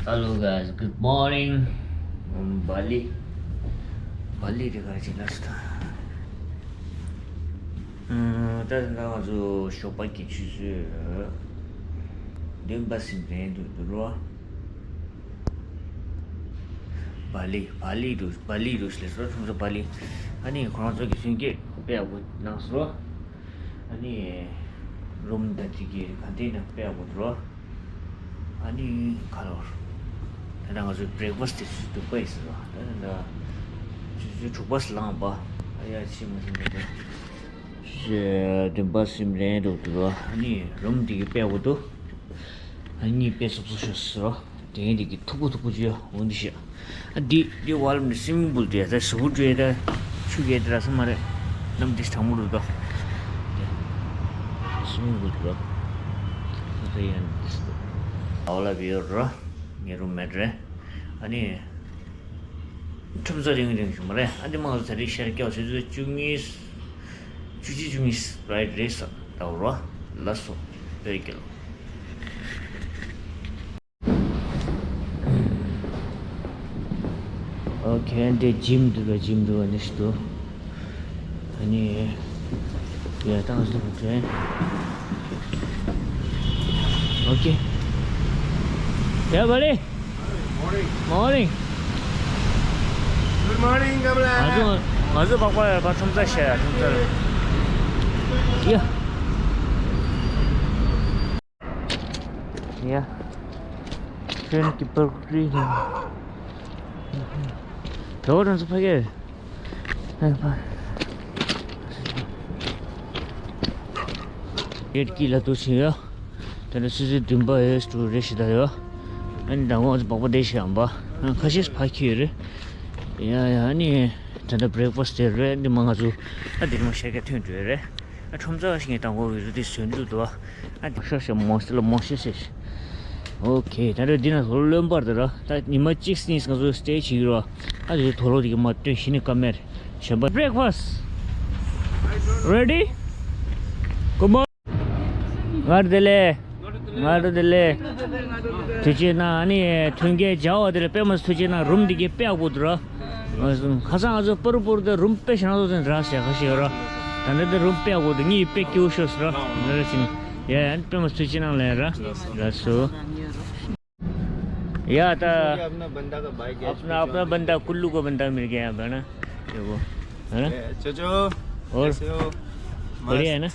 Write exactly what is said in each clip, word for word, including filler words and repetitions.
Hello guys, good morning. ཨམ། བ་ལི། བ་ལི་དེ་ག་རེ་བྱེད་ན་སུ་ད། ཨམ། ད་ད་ང་ཚོ་ཞོགས་པ་གི་ཆུ་ཚོད་བདུན་པ་ཟིན་རན་འདུག་འདུག་རོ། བ་ལི། བ་ལི་འདུག་བ་ལི་འདུག་ལས་སོ་ཁྲོམ་ས་བ་ལི། ཨ་ནི་ཁོ་རང་ཚོ་གི་གསུང་སྐད་དཔེ་ཡག་པོ་གནང་སོང་རོ། ཨ་ནི་རུམ་དང་དེ་གི་ག་དེ་ན་དཔེ་ཡག་པོ་འདུག་རོ། ཨ་ནི་ཁ་ལོར། ད་ལྟ་ང་ཚོའི་བྷི་རེག་ཕ་སི་དེ་ཚོ་འདུག་པ་ཡིན་ཟེར་བ། ད་ལྟ་ཆུ་ཚོད་དྲུག་པ་ལངས་པ། ཨ་ཡ་ཕྱི་མ་ཟིན་པ་དེ། བདུན་པ་ཟིན་རན་འདུག་འདུག་རོ། ཨ་ནི་རུམ་དེ་གི་དཔེ་ཡག་པོ་འདུག་ཨ་ནི་དཔེ་སོབ་སོབ་ཤོར་སོང་རོ། དེ་འདི་གི་མཐུག་པོ་མཐུག་པོ་ཅིག་ཡོད་འོ་འདི་ཤ། ཨ་འདི་འདི་ཝལ་མ་ཊི་སི་ཝི་མིང་པུལ་དེ་ད་ཟུག་འགྲོ་ད་ཆུ་གས་དེ་ར་ས་མ་རེད། ནམ་འདི་དྲང་མོ་འགྲོ་ད། སི་ཝི་མིང་པུལ་དེ་ར། ད་ཡང་འདི་སུ། ཨའོ་ལ་བི་ཡོད་ར། ངའི་རུམ་མེ་ཊི་རེད། ཨ་ནི་ཁྲོམ་ས་རིང་རིང་ཞིག་མ་རེད། ཨ་འདི་མང་ཚོ་ད་རེས་ཤར་སྐྱོ་ཆུ་ཚོད་བཅུ་གཉིས། བཅུ་གཅིག་བཅུ་གཉིས་རའིཊ་རེད་ས་ད་ར། ལ་སོ་བོད་སྐྱོ། ཨོ་ཁེ། འདི་ཇིམ་འདུག་པ། ཇིམ་འདུག་པ་འདི་ཞིག་འདུག་ཨ་ནི་ཡ་ཏང་སུ་དྲན། ཨོ་ཁེ། ཡ་བ་ལི། Morning. Morning. Good morning, Kamla. ང་ཚོ་ང་ཚོ་པག་པ་ཡར་ཕར་ཁྲོམ་ས་བཤད་ཡ། ཁྲོམ་ས་ལ། ཡ། ཡ། ཁྱོད་ཀྱི་པར་ཀྲི་ལ། བོད་པ་ཚོ་ཕ་གི། ཡོད་ཀྱི་ལ་དུ་ཕྱིན་ཡོད། དེ་ནས་སུ་སུ་བདུན་པ་ཡོད་སུ་རེ་ཞིག་ད་ཡོད། ཨ་ནི་ད་ངོ་ཚོ་བག་པ་བསྡད་ཤག་ཡང་པ། ཁ་ཤས་ཕ་གི་ཡོད་རེད། ཡ་ཡ། ཨ་ནི་ད་ལྟ་བྷི་རེག་ཕ་སི་དེ་རེད། འདི་མ་ང་ཚོ་ཨ་འདི་མ་ཤ་ཀ་ཐོན་འགྲོ་ཡོད་རེད། ཨ་ཁྲོམ་ཚ་བ་ཞིག་ངས་དང་པོ་བི་ཌིའོ་དེ་བཟོས་འདུག་འདུག་ཨ་འདི་ཤོ་ཤོ་མོ་སི་ལ་མོ་ཤེ་ཤེ། ཨོ་ཁེ། ད་ལྟ་འདི་ན་ལོན་པར་དུ་ར། ད་ཉི་མ་གཅིག་གཉིས་ང་ཚོ་སི་ཊེ་བྱེད་ཀྱི་ར། ཨ་འདི་དོ་ལོ་དེ་གི་མ་སྟོན་ཤི་ནི་ཀ་མེར་ཞེན་པ། Breakfast ready? Good morning. ང་རུ་དེ་ལས། ང་རུ་དེ་ལས། ཐུགས་རྗེ་གནང་། ཨ་ནི་ཐོན་སྐྱེད་བྱ་བ་དེ་ལ་དཔེ་མ་ཐུགས་རྗེ་གནང་། རུམ་འདི་གི་དཔེ་ཡག་པོ་འདུག་ར། ཁ་སང་ང་ཚོ་པུར་པུར་དེ་རུམ་དཔེ་ཞེ་དྲག་ཚོ་དེ་འདྲ་ཟེར་ཁ་ཤས་ཡོད་ར། ད་ནི་དེ་རུམ་དཔེ་ཡག་པོ་འདུག་ངའི་དཔེ་སྐྱིད་པོ་ཤོར་སོང་ར། འདི་ར་ཅིང་། ཡ་ཡ། དཔེ་མ་ཐུགས་རྗེ་གནང་ལ་ཡ་ར། ལགས་སོ། ཡ་ད། अपना अपना बंदा का भाई, अपना अपना बंदा कुल्लू का बंदा मिल गया है ना। देखो, है ना? ए, चचो, और कैसे हो? बढ़िया है ना?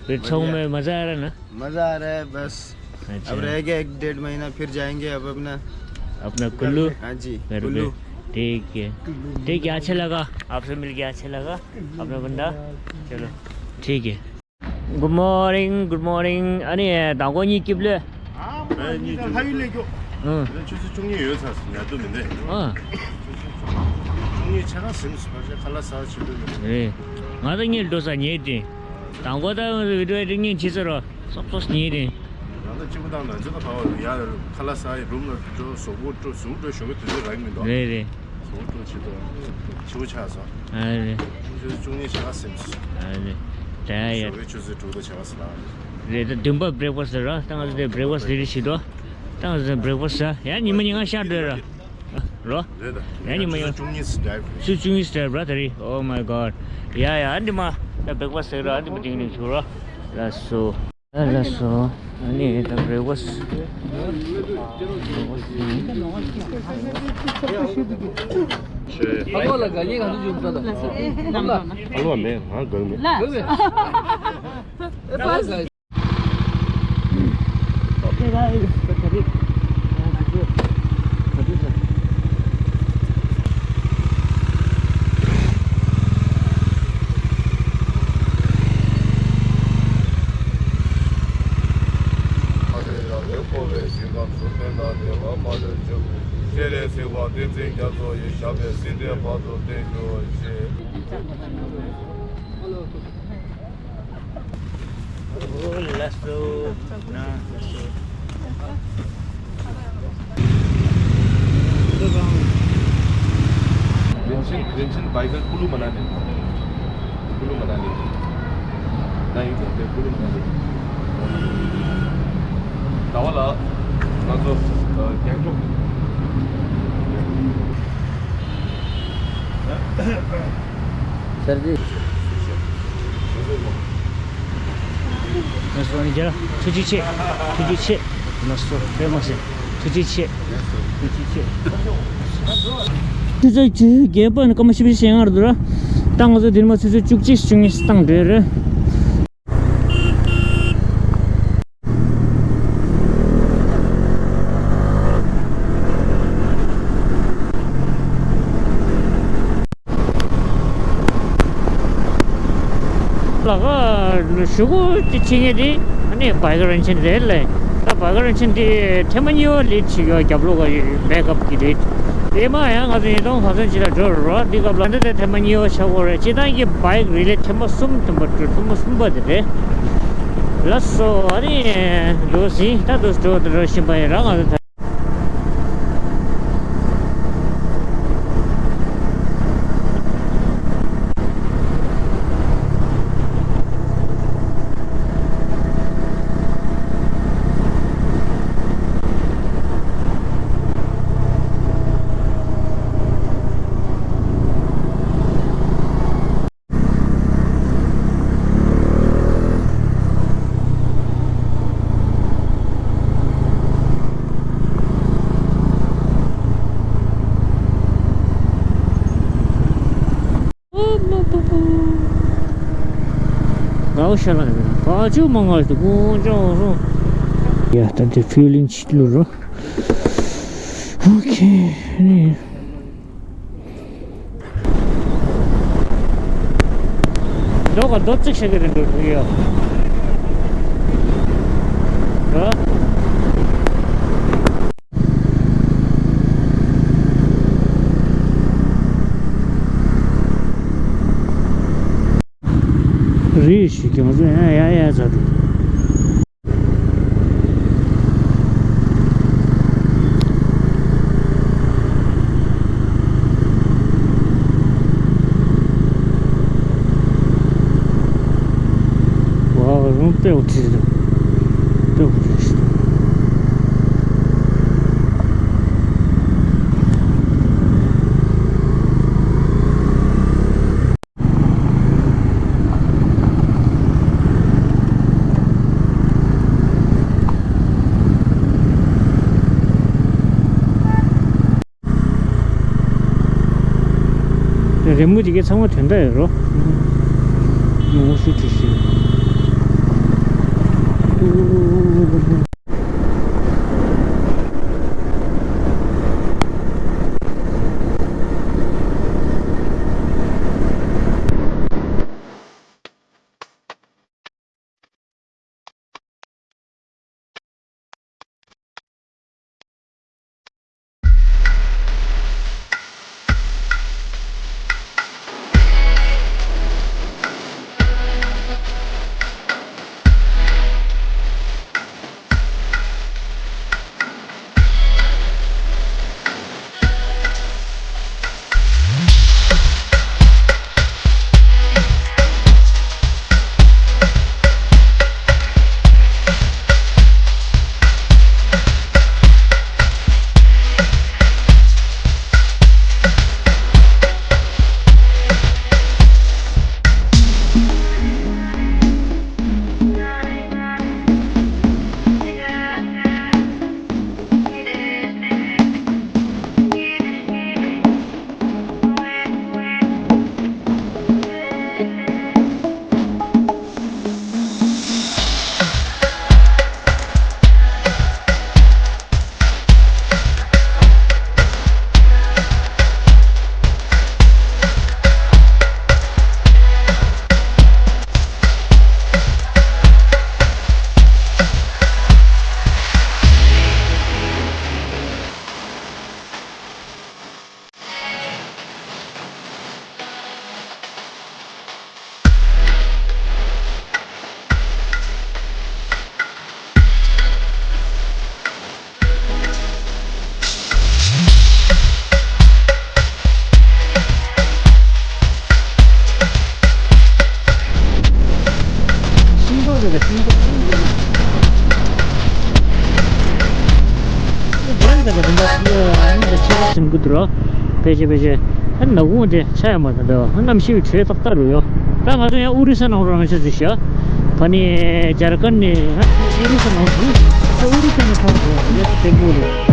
फिर छऊ में मजा आ रहा है ना? मजा आ रहा है बस। अच्छा। अब रह गया एक डेढ़ महीना, फिर जाएंगे अब अपना अपना कुल्लू? हाँ जी, घर पे। कुल्लू। ठीक है। ठीक है, अच्छा लगा, आपसे मिलके अच्छा लगा। अपना बंदा। चलो, ठीक है। Good morning, good morning. ཨ་ནི་དང་པོ་གཉིད་སྐྱིད་པོ་ལོས། ཨ་མ་གཉིད་ཁ་ཡུལ་ལས་མགྱོགས། ཨ། ཆུ་ཚོད་བཅུ་གཉིས་ཡོལ་ཚར་སོང་། ཉལ་དུ་མི་འདོད། ཨ། ཆུ་ཚོད་བཅུ་གཉིས་ཆ་ག་ཟིན་སོང་། ཁ་ལག་ཟ་བྱེད་དུ་མི་འདོད། རེད། ང་ད་གཉིད་འགྲོ་ས་ཉལ་ཏེ། དང་པོ་ད་བི་ཌིའོ་ཨེ་ཌིཊ་གཉིད་ཆེ་ས་རོ། སོབ་སོབ་ཉལ་ཏེ། ང་ད་གཅིག་པུ་དང་ན་ཚོད་ད་ག་བ་ཡ་ཁ་ལག་ཟ་རུམ་ལ་འགྲོ། གཟུགས་པོ་འགྲོ། གཟུགས་འགྲོ་ཞོགས་པའི་དུས་ཚོད་རག་མི་འདུག་རེད་རེད། གཟུགས་འགྲོ་ཆེ་དོ། ཆེ་བོ་ཆགས་སོང་། ཨ་རེད། ཆུ་ཚོད་བཅུ་གཉིས་ཆ་ག་ཟིན་སོང་། ཨ་རེད། ད་ཡ། ཞོགས་པའི་ཆུ་ཚོད་དྲུག་དང་བྱ་བ་ཟ་ལ། རེད། ད་བདུན་པ་བྷི་རེག་ཕ་སི་ར། ད་ང་ཚོ་དེ་བྷི་རེག་ཕ་སི་རེ་རེ་བྱེད་དོ། ད་ང་ཚོ་བྷི་རེག་ཕ་སི་ཟ། ཡ་ཉི་མ་ཉི་མ་ཤར་འགྲོ་ར། རོ། རེད་ད། ཡ་ཉི་མ་ཉི་མ། ཆུ་ཚོད་བཅུ་གཉིས་སུ་ཌ་རའིབ་རེད། ཆུ་ཚོད་བཅུ་གཉིས་སུ་ཌ་རའིབ་ར་ད་རེད། Oh my God. ཡ་ཡ། ཨ་འདི་མ། ད་བྷི་རེག་ཕ་སི་ཟ་ར། ཨ་འདི་མ་ཏིང་ཏིང་ཆུ་ར། ལགས་སོ། ལགས་སོ། ཨ་ནི་ད་བྷི་རེག་ཕ་སི། ཨ་ལོ་མེད། ང་གང་མེད། रिंचन, रिंचन बाइक कुल्लू मनाली। कुल्लू मनाली। नहीं बोलते, कुल्लू मनाली। दावाला। ང་ཚོ་རྒྱང་ཤོག་ཟེར་གྱི། ལགས་སོ། ཨ་ནི་རྒྱ་ཐུགས་རྗེ་ཆེ། ཐུགས་རྗེ་ཆེ། ལགས་སོ། དཔེ་མ་སྲིད། ཐུགས་རྗེ་ཆེ། ཐུགས་རྗེ་ཆེ། ཆུ་ཚོད་བཅུ་བརྒྱད་པ་ནི་སྐར་མ་བཞི་བཅུ་ཞེ་ལྔ་རེད་འདུག་ར། ད་ང་ཚོ་འདིར་མ་ཆུ་ཚོད་བཅུ་གཅིག་བཅུ་གཉིས་བཏང་འགྲོ་རེད། ལ་ཁ་གཞུག་གུ་ཅི་བྱེད་མཁན་དེ་ཨ་ནི་བྷའི་ཀ་རན་ཆེན་རེད་ལས། ད་བྷའི་ཀ་རན་ཆེན་དེ་ཐེངས་མ་གཉིས་པ་ལེད་བྱེད་ཀྱི་རྒྱབ་ལོགས་ཀ་བེག་ཨབ་ཀྱི་རེད། དེ་མ་ཡང་ང་ཚོ་ཉིས་སྟོང་གང་ཚོད་ཅིག་ལ་འགྲོ་རོགས། འདི་སྐབས་ལ་འདི་དེ་ཐེངས་མ་གཉིས་པ་ཆགས་ཀྱི་རེད། སྤྱིར་བཏང་གི་བྷའི་ཀ་རི་ལེ་ཐེངས་མ་གསུམ། ཐེངས་མ་དྲུག་ཐེངས་མ་གསུམ་པ་དེ་རེད། ལགས་སོ། ཨ་ནི་འགྲོ་ཟིན། ད་དུ་འགྲོ་དུ་འགྲོ་བཞིན་པ་ཡིན་ར། ང་ཚོ་ད། ཡ་ད་དེ་ཕུལ་ལིན་ཆིག་ལུ་རོ། ཨོ་ཁེ། འགྲོ་ག་རྡོ་བརྩིགས་བཞག་གི་རེད་འགྲོ་འགྲོ་ཡོད། འགྲོ། རེད་ཞུ་གི་ང་ཚོ་ཡ་ཡ་ཡ་ཚ་འགྲོ། ཝའོ། རུམ་དཔེ་འོ་དེ་རེད། དཔེ་འོ་དེ་རེད། རི་མོ་དེ་གའི་ཚང་མ་དོན་དག་ཡོད་རོ། ངོ་ཤུ་ཁྲི་ཤི། ད་རིམ་པ་ཨ་ནི་ད་ཆེ་ར་སེམས་གུ་དུ་རོ། ཕལ་ཆེར་ཕལ་ཆེར་ཨ་ནི་ནག་ཁུང་དེ་ཆ་ཡ་མ་ད་འདོད་གནམ་གཤིས་བྲོས་ཏག་ཏག་རུ་ཡོད། ད་ང་ཚོ་ཡང་ཨོ་རི་ས་ནང་རོ་རང་ཆ་ཟིག་ཤ། ཕ་ནི་ཇར་ཁན་ནས་ཨོ་རི་ས་ནང་རུ་ཨོ་རི་ས་ནང་ཐང་རུ་ཡ་དེ་མོ་རུ།